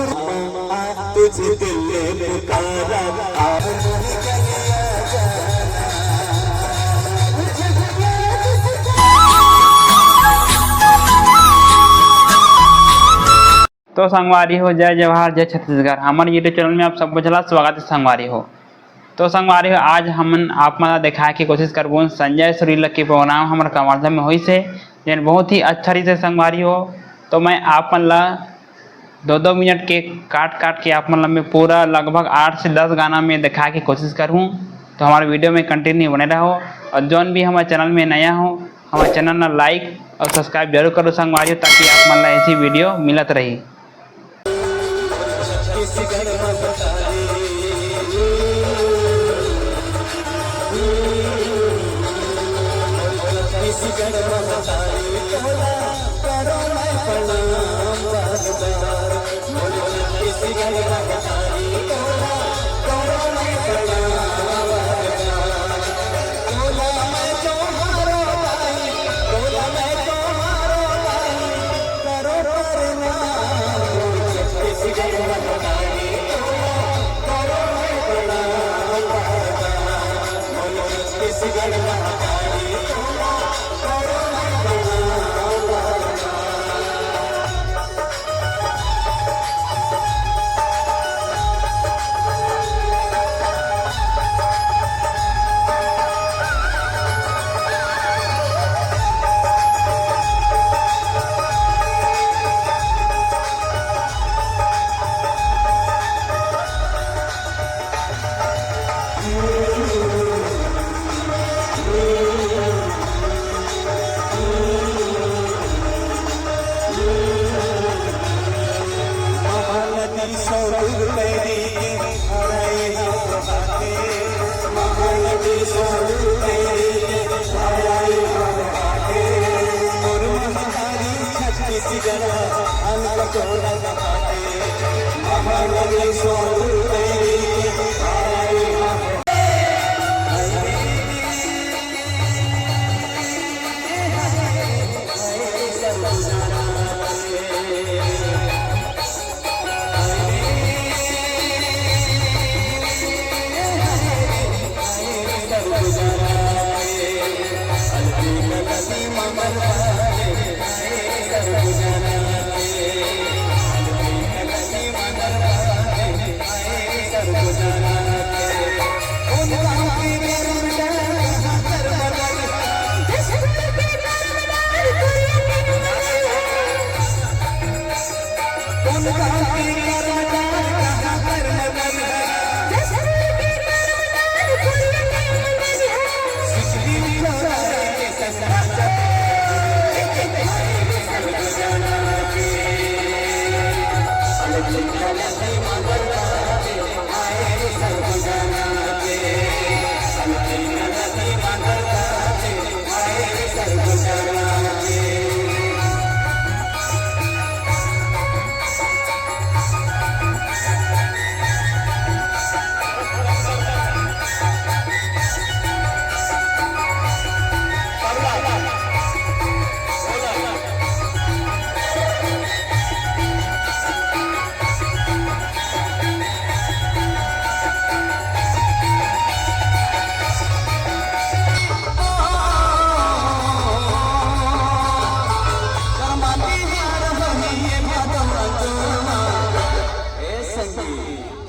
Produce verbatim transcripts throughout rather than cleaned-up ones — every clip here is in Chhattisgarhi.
तुझे दिल ने पुकारा, आ। तो संगवारी हो, जय जोहार, जय छत्तीसगढ़। हमर YouTube चैनल में आप सबो झन ला स्वागत है संगवारी हो। तो संगवारी हो, आज हमन आप मन ला देखाए के कोशिश करबो संजय सुरीला के प्रोग्राम हमर कवर्धा में होइस हे, जेन बहुत ही अच्छा रहिस हे संगवारी हो। तो मैं आप मन ला दो दो मिनट के काट काट के आप मन ला मैं पूरा लगभग आठ से दस गाना में देखाए के कोशिश करहूँ। तो हमर video में continue बने रहो, और जौन भी हमर चैनल में नया हो, हमर चैनल ला like और subscribe जरूर करो संगवारी हो, ताकि आप मन ला ऐसी video मिलत रही।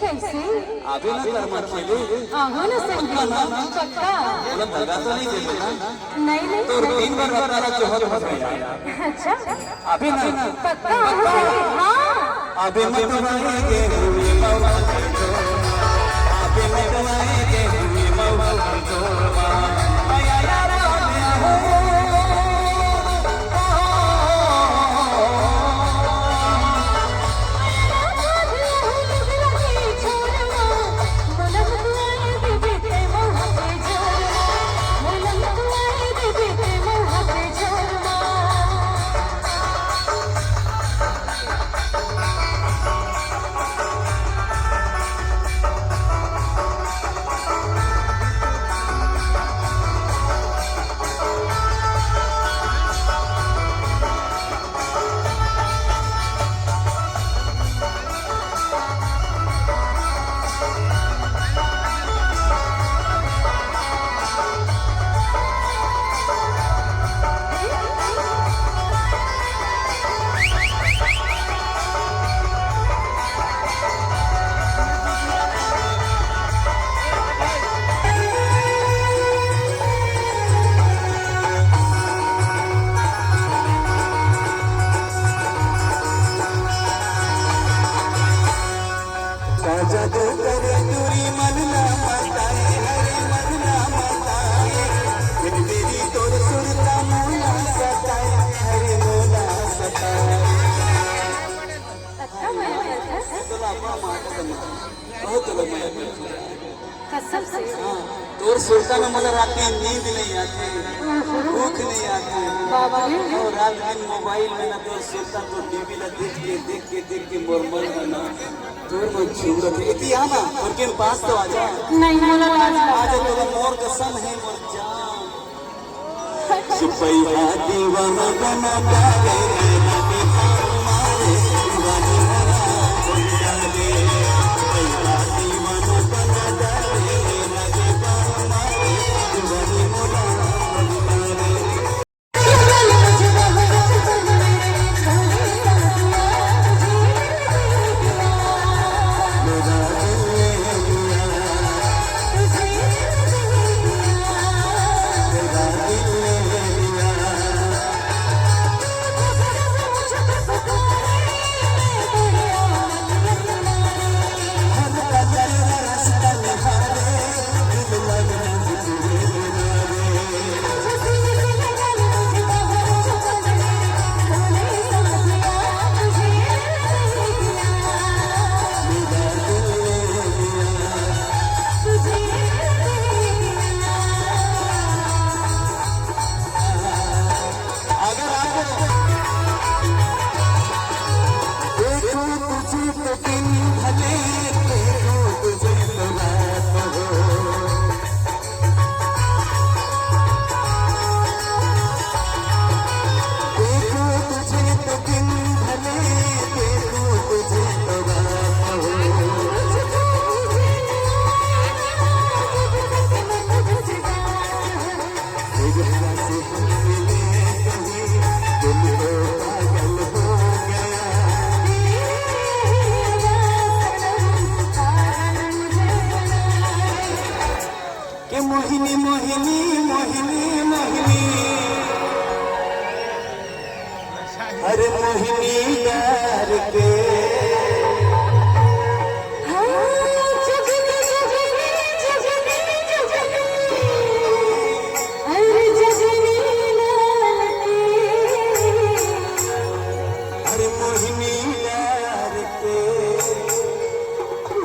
कैसे? आबे ना करम खेले। आहो ना संगी। पक्का ना? पक्का। बोला दगा तो नहीं देते ना? नहीं, नहीं। तो तीन बार बता रहा जो हो तो हो यार। अच्छा। अबे ना। पक्का? हाँ। अबे मत भाई के हुए मौका दे दो। अबे मत भाई के हुए मौका दे दो। जादू करे टूरी मन ला मताए, हरे मन ला मताए। एक बेरी तोर सुरता मोला सताए, हरे मोला सताए। अच्छा मया करथस। तोला अपना माँ कसम। बहुत तोला मया करथस। कसम से। हाँ, तोर सुरता में मोला रात में नींद नहीं आती, भूख नहीं आती। बाबा रे। और रात दिन मोबाइल में ना तोर सुरता, तोर डीपी ला देख के, देख के, देख के मोर मन बना। तोर मन छू रखे। इति आना, और के पास तो आजा। नहीं, मोला लाज लगा। आजा, तोला मोर कसम है, मोर जान। सिपहिया दीवाना बना डारे, नैना के बाण मारे, दीवानी मोरा बन डारे। सिपहिया दीवाना बना डारे, नैना के बाण मारे, दीवानी मोरा बन डारे। अगर आपको देखो तुझे तो दिन भले, देखो तुझे तो रात हो। देखो तुझे तो दिन भले, देखो तुझे तो रात हो। के मोहिनी, मोहिनी, मोहिनी, मोहिनी। अरे मोहिनी डर के। हाँ, जुगनी, जुगनी, जुगनी, जुगनी। अरे जुगनी लाल के। अरे मोहिनी डर के।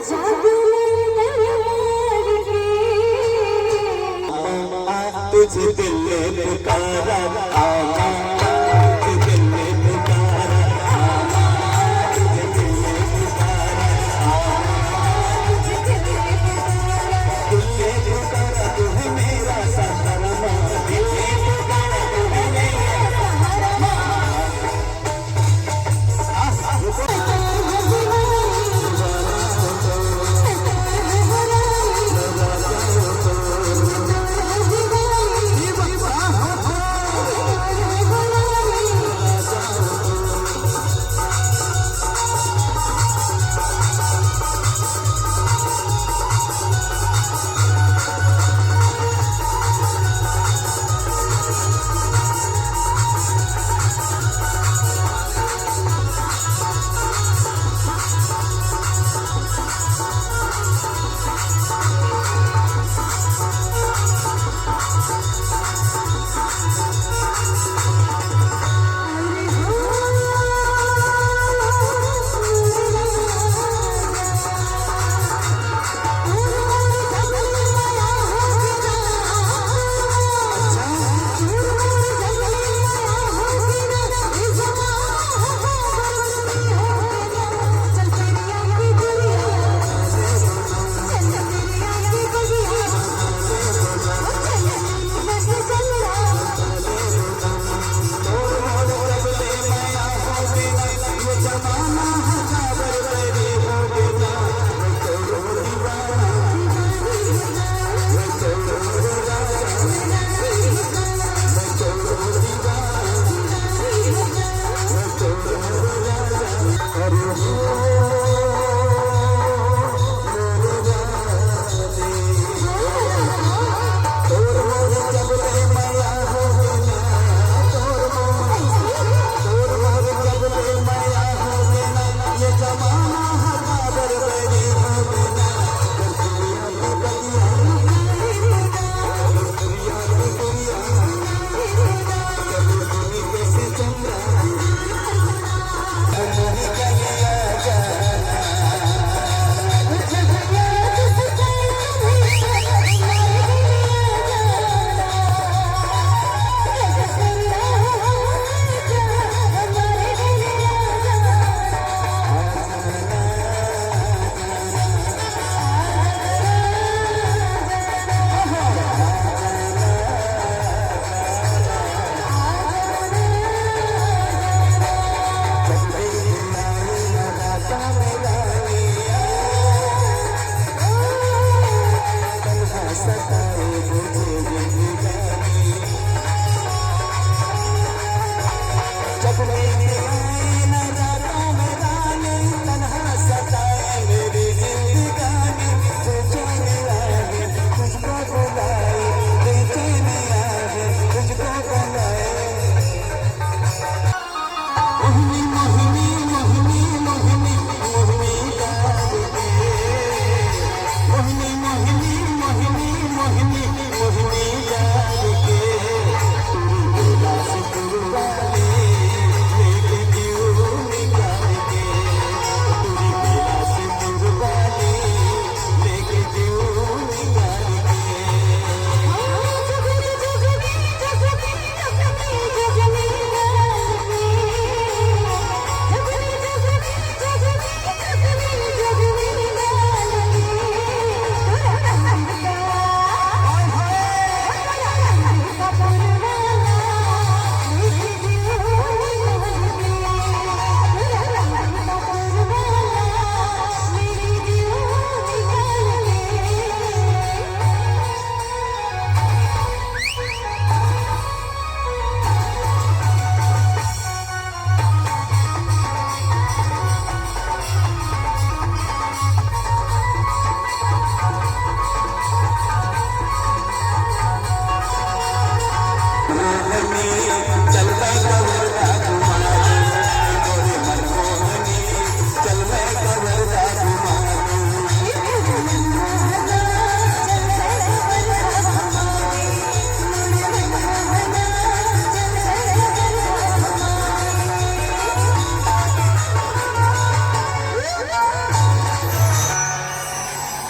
जादू मर मर के। तुझे दिल ने पुकारा, आमा, तुझे दिल ने पुकारा, आमा, तुझे दिल ने पुकारा, आमा, तुझे दिल ने पुकारा। दिल ने पुकारा, तू है मेरा सहारा, माँ। दिल ने पुकारा, तू है मेरा सहारा, माँ।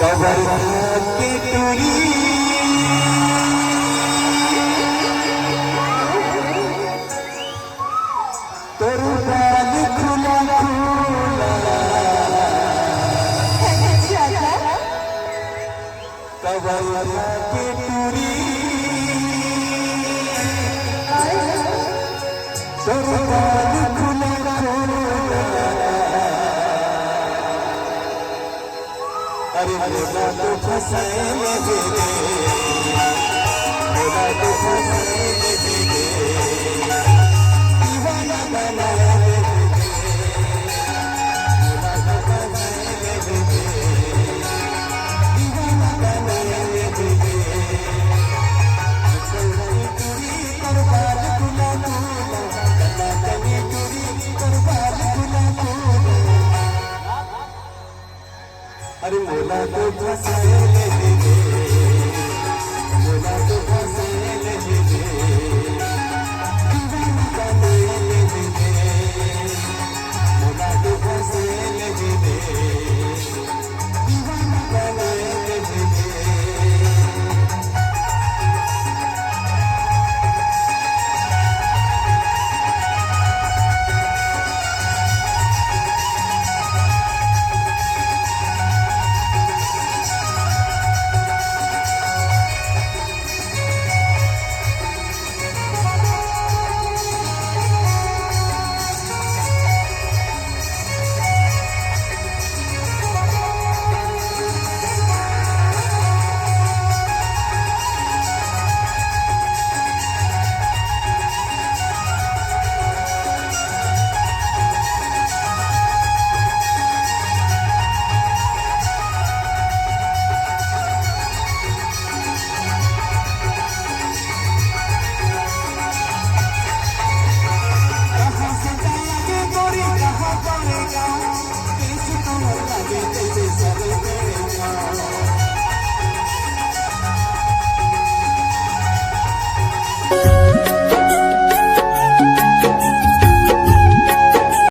कबर के टूरी, तोर बाल खुला खुला। कबर के टूरी, तोर बाल खुला खुला। अरे मोला तो फसाए ले दे, मोला तो फसाए ले दे, दीवाना बनाए ले दे, मोला तो फसाए ले दे, दीवाना बनाए ले दे। आजकल की टूरी कर बाल खुला खुला, कला कनी टूरी कर बाल खुला खुला। अरे मोला तो फसाए ले दे, मोला तो